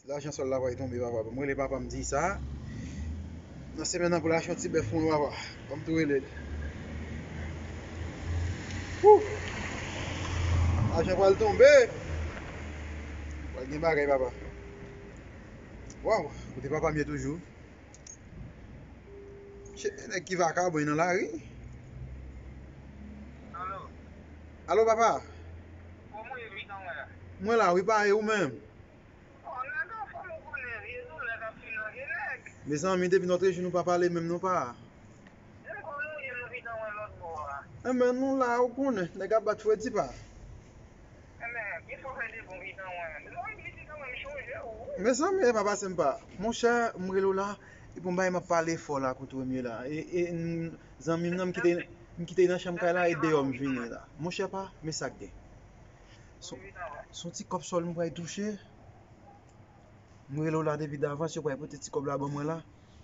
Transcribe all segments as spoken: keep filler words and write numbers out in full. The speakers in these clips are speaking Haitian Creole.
Lajan sòl la pral tonbe, papa. Ban m rele papa m di sa. Nan semèn nan pou l achte yon ti bèf pou mwen, papa. Ban m tou rele l. Wouh! Lajan pral tonbe. Pral gen bagay, papa. Waw, kote papa m ye toujou? Che, nèg ki vakabon nan lari. Alo. Alo, papa. Kòman w ye, Vitan, wè? Mwen la, wi, pa e ou menm? Oh, nèg anfòm, ou konnen, vye doulè k ap fin lage nèg. Mezanmi, depi nòt jou nou pa pale menm non, pa. Menm kòman w ye, m Vitan, wè lòt bò a. Enben, nou la, ou konnen, nèg ap bat fredi pa. Enben, kisa w fè de bon Vitan, wè? Mezanmi, Vitan, wè, m chonje w, wi. Mezanmi, e pa pase m pa. Monchè, m rele w la, e pou m bay m ap pale fò la, kote w ye la. E, e, m, zanmi m nan, m kite, m kite nan chanm kay la, e deyò m vini la. Monchè pa, men sa k gen. Son, son ti kòb sòl m pral touche. M rele w la depi davans, yo pral pote ti kòb la ban mwen la.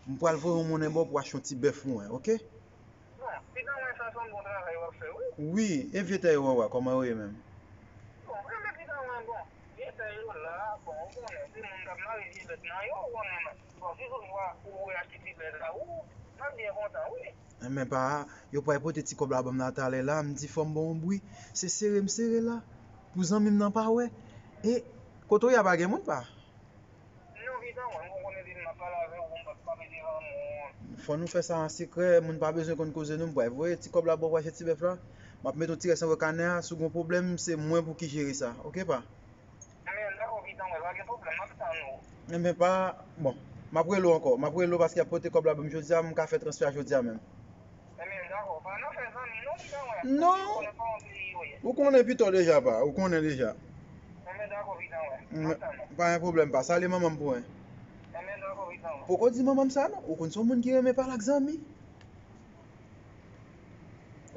M pral voye yon monnen ba w pou w achte yon ti bèf pou mwen, oke? Bon, piga mwen sa se yon bon travay w ap fè, wi. Wi, e vye tè yo an, wa, kòman yo ye menm? Bon, e men piga mwen, bon, vye tè yo la, bon, ou konnen, se moun k ap mare vye bèt nan yo, ou konnen, men. Bon, si toutfwa ou wè ak ti bèt la, ou, m ap byen kontan, wi. Enben pa, yo pral pote ti kòb la ban m la talè la, m di fò m ba w yon bri. Se sere m sere la, pou zanmi m nan pa wè. E kote w ye a pa gen moun pa? Non, Vitan, mwen, m konnen depi m ap pale avè w, m p ap, p ap ede anmou. Fò nou fè sa an sekrè, moun pa bezwen konn koze nou, m pral voye ti kòb la ba w pou achte ti bèf la. M ap mete yon ti rès anba kanè a, si w gen yon pwoblèm, se mwen pou ki jere sa, oke pa? Enben, dakò, Vitan, mwen, pa gen pwoblèm, m ap tann ou. Enben pa, bon, m ap rele w ankò, m ap rele w paske y ap pote kòb la ban m jodi a, m ka fè transfè a jodi a menm. Enben, dakò, pa nan fè zanmi non, Vitan, mwen. Non. Ou konnen kòman peyi yo ye. Ou konnen pito deja pa, ou konnen deja. Enben, dakò, Vitan, mwen. M ap tann ou. Pa gen pwoblèm pa, salye manman m pou mwen. Enben, dakò, Vitan, mwen. Poko di manman m sa non, ou konn se yon moun ki renmen pale ak zanmi.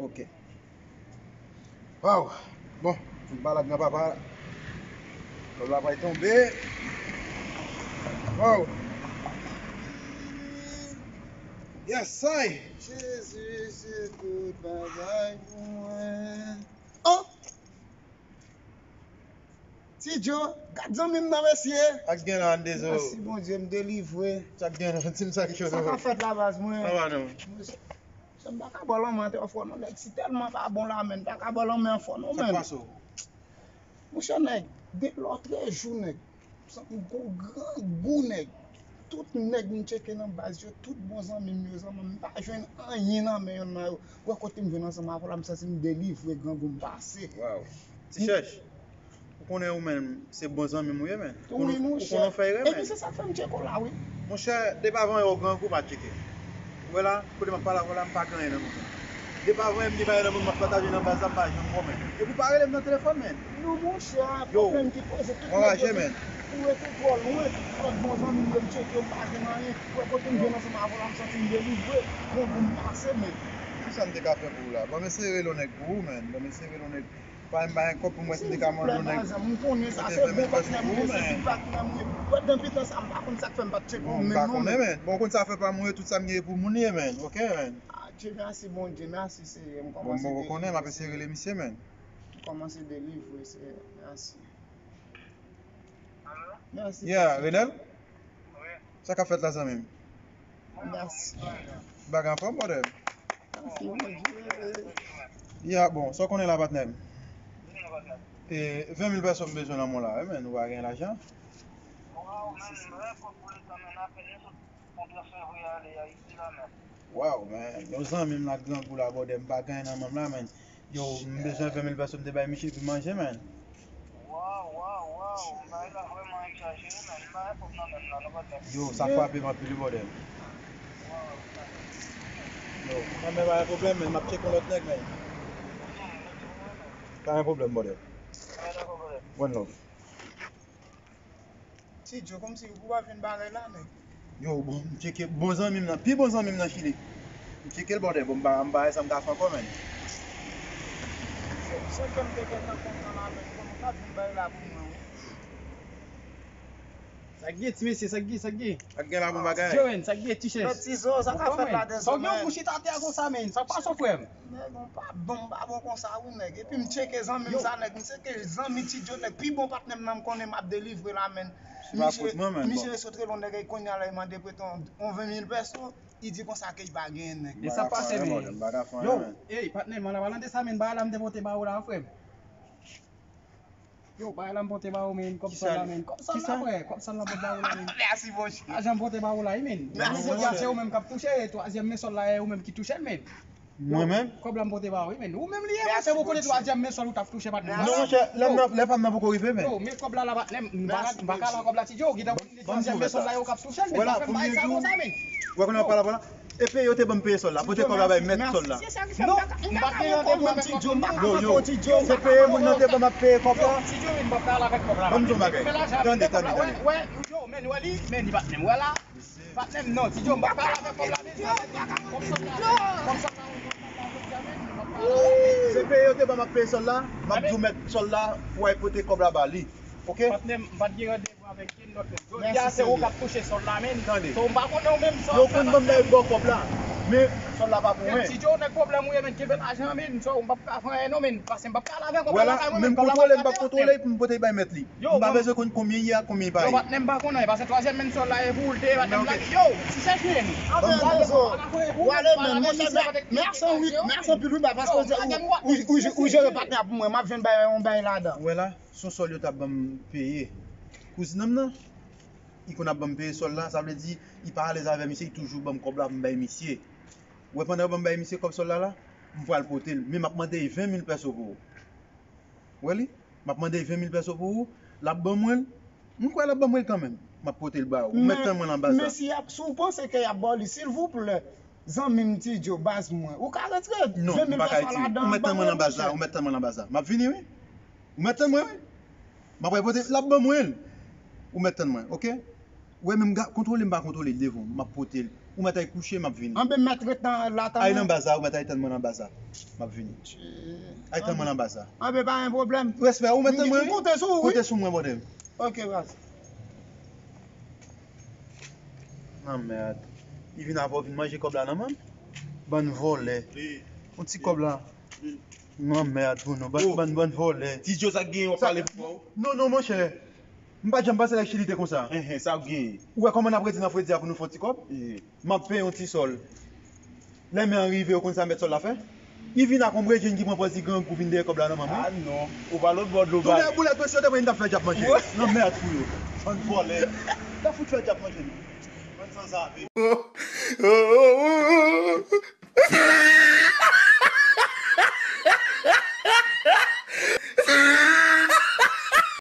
Ok. Waw. Bon, m pale ak granpapa. Kòb la pral tonbe. Waw. Yes I. Jezi se tout bagay pou mwen. Oh! Ti Djo, gad zanmi m nan, mesye. Sa k gen la, Andezo? Mèsi Bondye, m delivre. Sa k gen la? Di m sa k cho. Sa k ap fèt la, baz mwen? Sa va non. Mesye, m pa ka ba w lanmen an fò non, nèg. Si tèlman pa bon la, men, m pa ka ba w lanmen an fò non, men. Sa k pase w? Monchè, nèg, de lòtrejou, nèg. Santi m gon grangou, nèg. Tout nèg m tcheke nan baz yo, tout bon zanmi m yo, zanmi m, m pa jwenn anyen nan men yonn nan yo. Wè kote m jwenn ansanm avè w la, m santi m delivre, grangou m pase. Waw. Ti Chèch, ou konnen ou menm se bon zanmi m ou ye, men. Wi, monchè. Ou konnen w fè erè, men. Epi se sa k fè m tcheke w la, wi. Monchè, depi avan yè w grangou m a tcheke. Ou wè la, kote m ap pale avè w la, m pa gen anyen nan men mwen. Depi avan yè m gen bagay nan men m, m ap pataje nan baz la, m pa janm wè w, men. Epi w pa rele m nan telefòn, men. Non, monchè, pwoblèm ki poze, tout nèg yo di ou rete twò lwen, lòt bon zanmi m yo m tcheke yo, m pa jwenn anyen. Wè kote m jwenn ansanm avè w la, m santi m delivre, grangou m pase, men. Kisa m te ka fè pou ou la? Ban m eseye rele yon nèg pou ou, men. Ban m eseye rele yon nèg. Pa m pa gen kòb pou m wè si m te ka mande yon nèg. Silvouplè, baz, m konnen sa se bon patnè m ye, se big patnè m ye. Wè, depi tan sa, m pa konn sa k fè m pa t tcheke w menm non, men. Bon, m pa konnen, men. Bon, ou konn sa fè pa m, wi, tout sa m gen pou moun ye, men. Ok, men. Ah, Dye mèsi, Bondye, mèsi, Seyè. M kòmanse delivre. Bon, m konnen, m ap eseye rele misye, men. M kòmanse delivre, Seyè. Mèsi. Mèsi. Yeah, Renel? Sa k ap fèt la, zanmi m? Mèsi. Bagay anfòm, brother? Mèsi, Bondye. Yeah, bon, sa w konnen la, patnè m? E, ven mil pèso m bezwen nan men w la, wi, men nou pa gen lajan. Waw, men, yon zanmi m la k grangou la, brother, m pa gen anyen nan men m la, men. Yo, m bezwen ven mil pèso m te bay misye pou manje, men. Waw, waw, waw, bagay la vrèman egzajere, men. M pa gen kòb nan men m la, non, patnè. Yo, sa frape m anpil, wi, brother. Yo, nan men pa gen pwoblèm, men m ap tcheke yon lòt nèg, men. Pa gen pwoblèm, brother. One love. Ti Djo, kòmsi ou pa jwenn bagay la, nèg. Yo, bon, m tcheke bon zanmi m nan, pi bon zanmi m nan Chili. M tcheke l, brother, bon, m pa, m pa wè sa m ka fè ankò, men. Se, se ke m te gentan kontan la, men, bon, m pa jwenn bagay la pou mwen, wi. Sa k gen, ti mesye, sa k gen, sa k gen? Sa k gen la, bon bagay? Joen, sa k gen, ti chèch? Mèt Tizo, sa k ap fèt la, desann? Sa w gen pou chita atè a konsa, men? Sa w pa sou frè m? Nèg, m pa bon, m pa bon konsa, wi, nèg. Epi m tcheke zanmi m sa, nèg. M se ke zanmi Ti Djo, nèg. Pi bon patnè m nan, m konnen m ap delivre la, men. Misye, misye sot rele yon nèg, kounye a la, li mande prete yon, yon ven mil pèso. Li di konsa ke li pa genyen, nèg. E sa pase, men? Yo, ey, patnè m, an apalan de sa, men, bagay la m te pote ba ou la, frè m. Yo, bagay la m pote ba ou, men, kòb sòl la, men. Kòb sòl la, frè, kòb sòl la m pote ba ou la, men. Mèsi, monchè. Lajan m pote ba ou la, wi, men. Mèsi, monchè. Jodi a se ou menm k ap touche, twazyèm men sòl la, e ou menm ki touche l, men. Mwen menm? Kòb la m pote ba ou, wi, men. Ou menm li ye, monchè, ou konnen twazyèm men sòl ou t ap touche, patnè m. Non, monchè, lè m nan, lè pa m nan poko rive, men. Yo, men kòb la la, patnè m, m pa ka, m pa ka ba kòb la, Ti Djo, ou gentan konn twazyèm men sòl la, yo k ap touche l, men. Vwala, pa fè m bagay sa konsa, men. Wè, konnen w ap pale, vwala. Epi yo te ban m peye sòl la. Pote kòb la bay mèt sòl la. Non, m pa t gen randevou avèk kòb la. Yo, yo. Se peye moun nan te ban m ap peye kòb la. Ban m di w bagay. Tande, tande, tande. Wè, yo, men, wè li, men li pa t menm wè la. Pa t menm non, Ti Djo, m pa pale avèk kòb la, men. Kòb sòl la, kòb sòl la. Se peye yo te ban m ap peye sòl la. M ap di w mèt sòl la pou w al pote kòb la ba li. Oke? Patnè m, m pa t gen randevou avèk kenn lòt moun. Jodi a se ou k ap touche sòl la, men. Tande. So, m pa konnen ou menm sa w ap fè. Yo konn ban m bay bò kòb la. Men sòl la pa pou mwen. Ti Djo, nèg pwoblèm ou ye, men, kenbe lajan, men. So, m p ap ka fè anyen non, men. Paske m p ap ka lave kòb la lakay mwen, men kòb la pa lakay mwen. Wè la, men m kontwole pou m pote bay mèt li. M pa bezwen konn konbyen li ye ak konbyen li pa ye. Yo, patnè m pa konnen, paske twazyèm men sòl la e pou ou l te ye, patnè m la. Yo, ti chèch men. Anben, Tizo, w ale, men, monchè, mèsi anpil, wi, paske ou, ou, ou jere patnè a pou mwen, m ap jwenn bay, yon bay ladan. Wè la. Se yon sòl yo t ap ban m peye. Kouzin an m nan, li konn ap ban m peye sòl la, sa vle di, li pa alèz avè misye, li toujou ban m kòb la pou m bay misye. Wè, pandan yo ban m bay misye kòb sòl la la, m pral pote l, men m ap mande ven mil pèso pou ou. Wè li? M ap mande ven mil pèso pou ou, l ap ban mwen l, m kwè l ap ban mwen l kanmenm, m ap pote l ba ou. Ou mèt tann mwen nan baz la. Men si y ap, si w panse ke y ap ba w li, silvouplè, zanmi m Ti Djo, baz mwen, ou ka retire ven mil pèso a ladan, ban mwen l, monchè. Non, m pa ka retire. Ou mèt tann mwen nan baz la, ou mèt tann mwen nan baz la. M ap vini, wi. Ou mèt tann mwen, wi. M ap al pote, l ap ban mwen l. Ou mèt tann mwen, oke? Ou wè, menm ga-, kontwole m pa kontwole l devan w, m ap pote l. Ou mèt al kouche, m ap vini. Anben, m mèt ret nan, la tann mwen. Al nan baz la, ou mèt al tann mwen nan baz la. M ap vini. Al tann mwen nan baz la. Anben, pa gen pwoblèm. Respè, ou mèt tann mwen, wi. M konte sou ou, wi. Konte sou mwen, brother. Oke, baz. Nan mèd. Li vin apre w vin manje kòb la nan men m. Bann vòlè. Yon ti kòb la. Nan mèd pou nou. Bann, bann, bann vòlè. Ti Djo, sa k genyen, w ap pale pou kò w? Non, non, monchè. M pa t janm panse nèg Chili te konsa. Enhen, sa k genyen? Ou wè kòman n ap redi nan fredi a pou nou fè yon ti kòb? M ap peye yon ti sòl. Lè men an rive, ou konn sa mèt sòl la fè? Li vin ak yon brejin ki pran pòz li grangou vin dèyè kòb la nan men mwen. A non, ou pa lòt bò dlo ba. Tounen boulèt, mesye, te mwen t ap fè djab manje. Nan mèd pou yo. Bann vòlè. T ap fout fè djab manje nou. Bann sanzave.